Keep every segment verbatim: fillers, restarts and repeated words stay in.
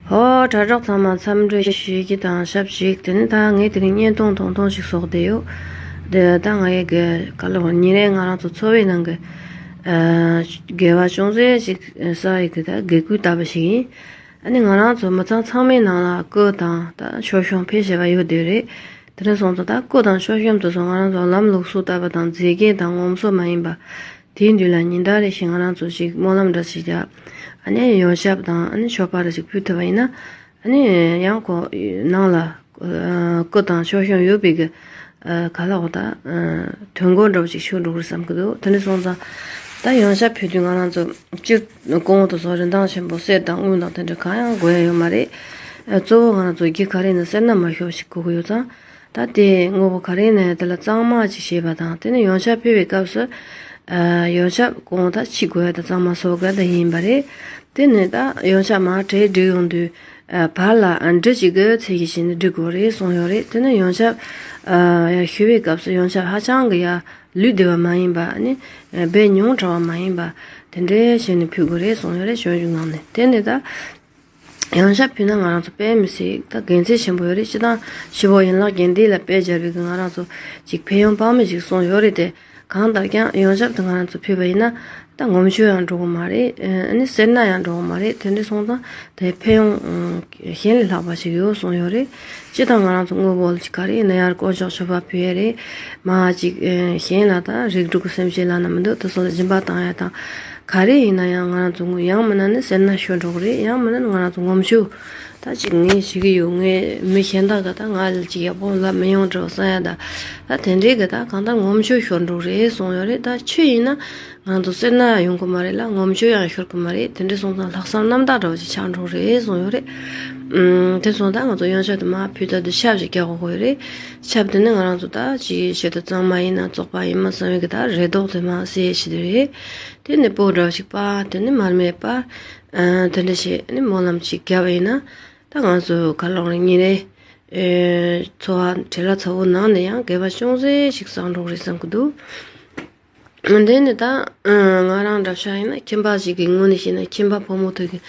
ཧོ། དྲ་གྲོགས་ཚང་མ་འཚམས་འདྲི་ཞུ་རྒྱུ་དང་ཞབས་ཞུ་དེ་ནི་ད་ངས་དེ་རིང་བརྙན་ཐུང་ཐུང་ཐུང་ཞིག་བཟོ་གི་ཡོད། དེ་ད་ང་ཡི་གི་ག་ལ་བ་ཉིན་རེ་ང་རང་ཚོ་འཚོ་བའི་ནང་གི་ཨ་དགེ་བ་ཅུང་ཟད་ཞིག་བསགས་ཡི་གི་ད་དགེ་སྐུལ་ལྟ་བུ་ཞིག་ཡིན། ཨ་ནི་ང་རང་ཚོ་མི་ཚང་ཚང་མའི་ནང་ལ་སྐུ་དང་ད་ཆོས་སྐྱོང་ཕལ་ཆེ་བ་ཡོད་བསྡད་རེད། དེ་འདྲ་སོང་ཙང་ད་སྐུ་དང་ཆོས་སྐྱོང་དེ་ཚོ་ང་རང་ཚོ་ལམ་ལུགས་སྲོལ་ལྟ་བུ་དང་མཛེས་རྒྱན་དང་ངོམ་སོ་མ་ཡིན་པ། དེའི་མདུན་ལ་ཉིན་ལྟར་རེ་བཞིན་ང་རང་ཚོ་ཞིག་སྨོན་ལམ་འདྲ་ཞིག་བརྒྱབ། ཨ་ནི་ཡོན་ཆབ་དང་ཨ་ནི་མཆོད་པ་འདྲ་ཞིག་ཕུལ་ཐུབ་པ་ཡིན་ན། ཨ་ནི་ཡང་ཁོ་ནང་ལ་ཨ་སྐུ་དང་ཆོས་སྐྱོང་ཡོད་པའི་གི་ཨ་ག་ལ་འོ་ད་ཨ་དོན་གོ་འདྲ་བོ་ཞིག་ཆོད་འགྲོ་གི་རེད་བསམ་གི་འདུག་དེ་འདྲ་སོང་ཙང་ད་ཡོན་ཆབ་ཕུལ་དུས་ང་རང་ཚོ་སྤྱིར་སྐུ་ངོ་དེ་ཚོ་རིན་ཐང་ཆེན་པོ་གསེར་དང་དངུལ་དང་དེ་འདྲ་གང་ཡང་དགོས་ཡ་ཡོད་མ་རེད། ཨ་གཙོ་བོ་ང་རང་ཚོ་རྒྱུ་ག་རེ་ཡིན་ན་སེར་སྣ་མ་ཤོར་ཞིག་དགོས་ཀྱི་ཡོད་ཙང་། ད་དེ་དངོས་པོ་ག་རེ་ཡིན་ན་ཡང་དེ་ལ་གཙང་མ་ཅིག་བྱེད་པ་དང་། དེ་ནས་ཡོན་ཆབ་ཕུལ་བའི་སྐབས་སུ་ཨ་ཡོན་ཆབ་གང་ད་ཕྱི་དགོས་ཡ་ད་གཙང་མ་བཟོ་དགོས་ཡ་ད་ཡིན་པ་རེད། དེ་ནས་ད་ཡོན་ཆབ་མར་གྲལ་བསྒྲིགས་ཡོང་དུས་ཨ་བར་ལ་ཨ་འབྲུ་གཅིག་གི་ཚད་ཀྱིས་བྱས་ནས་སྒྲིག་དགོས་རེད་གསུངས་ཡོད་རེད། དེ་ནས་ཡོན་ཆབ་ཨ་ཡར་ཞུ་བའི་སྐབས་སུ་ཡོན་ཆབ་ཧ་ཅང་གི་ཡར་ལུས་བདེ་བ་མ་ཡིན་པ་ནི་ཨ་སྦས་ཉུང་དྲགས་པ་མ་ཡིན་པ་དེ་འདྲའི་བྱས་ནས་ཕུལ་དགོས་རེད་གསུངས་ཡོད་རེད། ཞོ་ཞུ་ངང་ནས། དེ་ནས་ད། ཡོན་ཆབ་ཕུལ་ན་ང་རང་ཚོ་དཔེ་མི་སྲིད་ད་དགེ་མཚན་ཆེན་པོ་ཡོད་རེད། སྤྱིར་བཏང་ཤི་བོ་ཡན་ལག་བརྒྱད་ལྡན་ལ་དཔེ་སྦྱར་བའི་གི་ང་རང་ཚོ་ཅིག་ཕན་ཡོན་དཔག་མེད་ཅིག་གསུངས་ཡོད་རེད་དེ། གང་ལྟར་ཀྱང་ཡོན་ཆབ་དེ་ང་རང་ཚོ་ཕུལ་བ་ཡིན་ན་ད་ངོམ་ཆུ་ཡང་འགྲོ་གི་མ་རེད། ཨ་ནི་སེར་སྣ་ཡང་འགྲོ་གི་མ་རེད། དེ་འདྲ་སོང་ཙང་དེ་ཕན་ཡོན་གཞན་ལས་ལྷག་པ་ཞིག་ཡོད་གསུངས་ཡོད་རེད། སྤྱིར་བཏང་ང་རང་ཚོ་དངོས་པོ་ལ་ཅིག་ག་རེ་ཡིན་ན་ཡར་དཀོན་མཆོག་མཆོད་པ་ཕུལ་ཡ་རེད། མ་ཅིག་གཞན་ལ་ད་རིགས་དྲུག་གི་སེམས་ཅན་ལ་ན་མི་འདུག་དེ་སོགས་ལ་སྦྱིན་པ་བཏང་ཡ་དང་། ག་རེ་ཡིན་ན་ཡང་ང་རང་ཚོ་ངོ་ཡང་མིན་ན་ནི་སེར་སྣ་ཤོར་འགྲོ་གི་རེད། ཡང་མིན་ན་ནི་ང་རང་ཚོ་ངོམ་ཆུ་ད་ཅིག་ངས་བྱེད་ཀྱི་ཡོད། ངས་མི་གཞན་དག་ག་ད་ང་ལ་ཅིག་ཡག་པོ་ལབ་མི་ཡོང་འགྲོ་བསམ་ཡ་ད། ད་དེ་འདྲའི་གི་ད་གང་ལྟར་ངོམ་ཆུ་ཤོར་འགྲོ་གི་རེད་གསུངས་ཡོད་རེད། ད་ཆུ་ཡིན་ན་ང་རང་ཚོ་སེར་སྣ་ཡོང་གི་མ་རེད་ལ། ངོམ་ཆུ་ཡང་ཤོར་གི་མ་རེད། དེ་འདྲ་སོང་ཙང་ལྷག་བསམ་རྣམ་དག་འདྲ་བོ་ཅིག་ཆགས་འགྲོ་གི་རེད་གསུངས་ཡོད་རེད། ཨུམ། དེ་སོང་ད་ང་ཚོ་ཡོན་ཆབ་དེ་མར་ཕུལ་ད་དུ་ཆབ་ཅིག་རྒྱག་དགོས་ཀྱི་ཡོད་རེད། ཆབ་དེ་ནི་ང་རང་ཚོ་ད་ཅིག་ཆེད་དུ་གཙང་མ་ཡིན་ན་བཙོག་པ་ཡིན་མ་བསམ་པའི་གི་ད་རེ་དོགས་དེ་མར་སེལ་ཡ་ཞིག་དེ་རེད། དེ་ནས་སྤོས་འདྲ་བ་ཞིག་སྤར། དེ་ནས་མར་མེ་སྤར། ཨ་དེ་འདྲ་བྱས་ནས་སྨོན་ལམ་ཅིག་བརྒྱབ་པ་ཡིན་ན། ད་ང་ཚོ་ག་ལོག་ནས་ཉིན་རེ་ཨེ་འཚོ་བ་བྲེལ་བ་ཚ་པོ་ནང་ནས་ཡང་དགེ་བ་ཅུང་ཟད་ཞིག་བསགས་འགྲོ་གི་རེད་བསམ་གི་འདུག་དེ་ནས་ད་ཨ་ང་རང་འདྲ་ཤག་ཡིན་ན་ཁྱིམ་པ་ཞིག་གི་ངོས་ནས་བཤད་ན། ཁྱིམ་པ་ཕོ་མོ་དག་གི་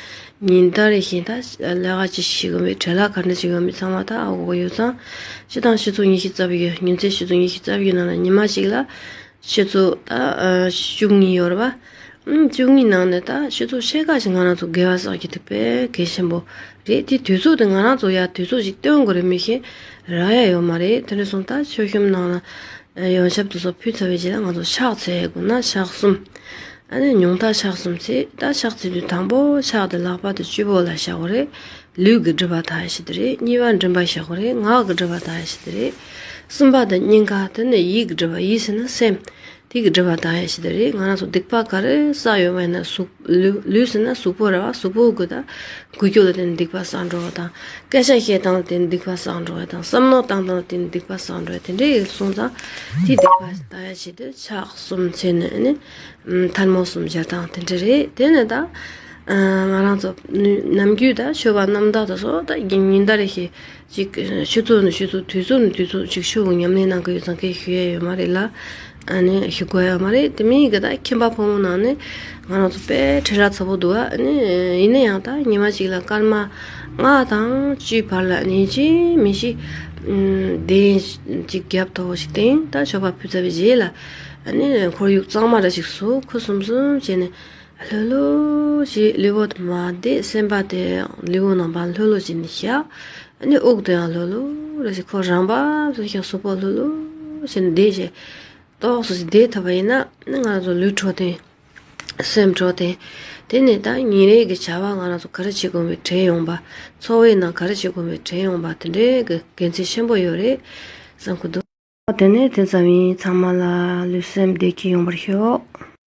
ཉིན་ལྟར་རེ་བཞིན་ད་ལས་ཀ་ཅི་ཞིག་ཡོད་མེད། བྲེལ་བ་ག་འདྲ་ཞིག་ཡོད་མེད་ཚང་མ་ད་ཧ་གོ་གི་ཡོད་ཙང་། སྤྱིར་བཏང་ཆུ་ཚོད་ཉི་ཤུ་རྩ་བཞི། ཉིན་མཚན་ཆུ་ཚོད་ཉི་ཤུ་རྩ་བཞི་ནང་ལ་ཉི་མ་གཅིག་ལ་ཆུ་ཚོད་ད་ཨ་བཅུ་གཉིས་ཡོད་རེད་པ། ཨང་། བཅུ་གཉིས་ནང་ནས་ད་ཆུ་ཚོད་ཕྱེད་ཀ་ཞིག་ང་རང་ཚོ་དགེ་བ་བསགས་རྒྱུ་དེ་དཔེ་གལ་ཆེན་པོ་རེད། དེ་དུས་ཚོད་དེ་ང་རང་ཚོ་ཡ་དུས་ཚོད་ཅིག་སྟོན་དགོས་རེད། མི་གཞན་རག་ཡ་ཡོད་མ་རེད། དེ་འདྲ་སོང་ད་མཆོད་གཤོམ་ནང་ལ་ཡོན་ཆབ་དེ་ཚོ་ཕུལ་ཚར་བའི་རྗེས་ལ་ང་ཚོ་ཕྱག་འཚལ་དགོས་ན་ཕྱག་གསུམ། ཨ་ནི་ཉུང་མཐའ་ཕྱག་གསུམ་འཚལ། ད་ཕྱག་འཚལ་དུས་དང་པོ་ཕྱག་དེ་ལག་པ་དེ་སྤྱི་བོ་ལ་བཞག་དགོས་རེད། ལུས་ཀྱི་སྒྲིབ་པ་དག་ཡ་ཞིག་དེ་རེད། གཉིས་པ་མགྲིན་པ་བཞག་དགོས་རེད། ངག་གི་སྒྲིབ་པ་དག་ཡ་ཞིག་དེ་རེད། གསུམ་པ་དེ་སྙིང་ག། དེ་ནས་ཡིད་ཀྱི་སྒྲིབ་པ། ཡིད་ཟེར་ན་སེམས། དེ་གི་སྒྲིབ་པ་དག་ཡ་ཞིག་དེ་རེད། ང་རང་ཚོ་སྡིག་པ་ག་རེ་བསགས་ཡོད་པ་ཡིན་ན་གཟུགས་ལུས། ལུས་ཟེར་ན་གཟུགས་པོ་རེད་བ། གཟུགས་པོ་གི་ད་འགུལ་སྐྱོད་ལ་བརྟེན་ནས་སྡིག་པ་བསགས་འགྲོ་བ་དང་། སྐད་ཆ་བཤད་སྟངས་ལ་བརྟེན་ནས་སྡིག་པ་བསགས་འགྲོ་བ་དང་། བསམ་མནོ་བཏང་སྟངས་ལ་བརྟེན་ནས་སྡིག་པ་བསགས་འགྲོ་བ་དེ་འདྲ་ཡིན་སོང་ཙང་། དེ་སྡིག་པ་དག་ཡ་ཞིག་དེ་ཕྱག་གསུམ་འཚལ་ནས་ནི། ཨམ། ཐལ་མོ་གསུམ་སྦྱར་སྟངས་དེ་འདྲ་རེད། དེ་ནས་ད་ཨ་ང་རང་ཚོ་ནམ་རྒྱུན་ད་མཆོད་པ་རྣམ་དག་དེ་ཚོ་ད་ཉིན་ལྟར་རེ་བཞིན་ཅིག་ཆུ་ཚོད་ནས་ཆུ་ཚོད། དུས་ཚོད་ནས་དུས་ཚོད་ཅིག་མཆོད་པའི་ཉམས་ལེན་གནང་གི་ཡོད་ཙང་སྐད་ཞུ་ཡ་ཡོད་མ་རེད་ལ། ཨ་ནི་ཞུ་དགོས་ཡོད་མ་རེད། དེ་མིན་གི་ད་ཁྱིམ་པ་ཕོ་མོ་ནང་ནས་ང་རང་ཚོ་དཔེ་བྲེལ་བ་ཚ་པོ་འདུག་ཨ་ནི་ཡིན་ན་ཡང་ད་ཉི་མ་གཅིག་ལ་སྐར་མ་ལྔ་དང་བཅུའི་བར་ལ་ཡིན་གཅིག་མིན་གཅིག་ཨམ། གདན་ཅིག་རྒྱབ་ཐོག་ཞིག་བཏིང་། ད་མཆོད་པ་ཕུལ་ཚར་བའི་རྗེས་ལ་ཨ་ནི་ཁོར་ཡུག་གཙང་མ་འདྲ་ཞིག་བཟོ། ཁུ་སིམ་སིམ་བྱས་ནས། ལྷོད་ལྷོད་བྱས་ལུས་པོ་དེ་མར་བསྡད། སེམས་པ་དེ་ལུས་པོ་ནང་པ་ལྷོད་ལྷོད་བྱས་ནས་བཞག་ཨ་ནི་དབུགས་དེ་ཡང་ལྷོད་ལྷོད་རེ་བྱས། ཁོ་རང་པ་སོ་ཞིག་གཟུགས་པོ་ལྷོད་ལྷོད་བྱས་ནས་བསྡད་བྱས། ཏོག་ཙམ་ཞིག་བསྡད་ཐུབ་པ་ཡིན་ན་ཨ་ནི་ང་རང་ཚོ་ལུས་འཕྲོད་བསྟེན། སེམས་འཕྲོད་བསྟེན། དེ་ནས་ད་ཉིན་རེ་གི་བྱ་བ་ང་རང་ཚོ་ག་རེ་བྱེད་དགོས་པའི་དྲན་ཡོང་པ། འཚོ་བའི་ནང་ག་རེ་བྱེད་དགོས་པའི་དྲན་ཡོང་པ་དེ་འདྲའི་གི་དགེ་མཚན་ཆེན་པོ་ཡོད་རེད་བསམ་གི་འདུག་དེ་ནས་དེ་ཙམ་ཡིན། ཚང་མ་ལ་ལུས་སེམས་བདེ་སྐྱིད་ཡོང་བར་ཤོག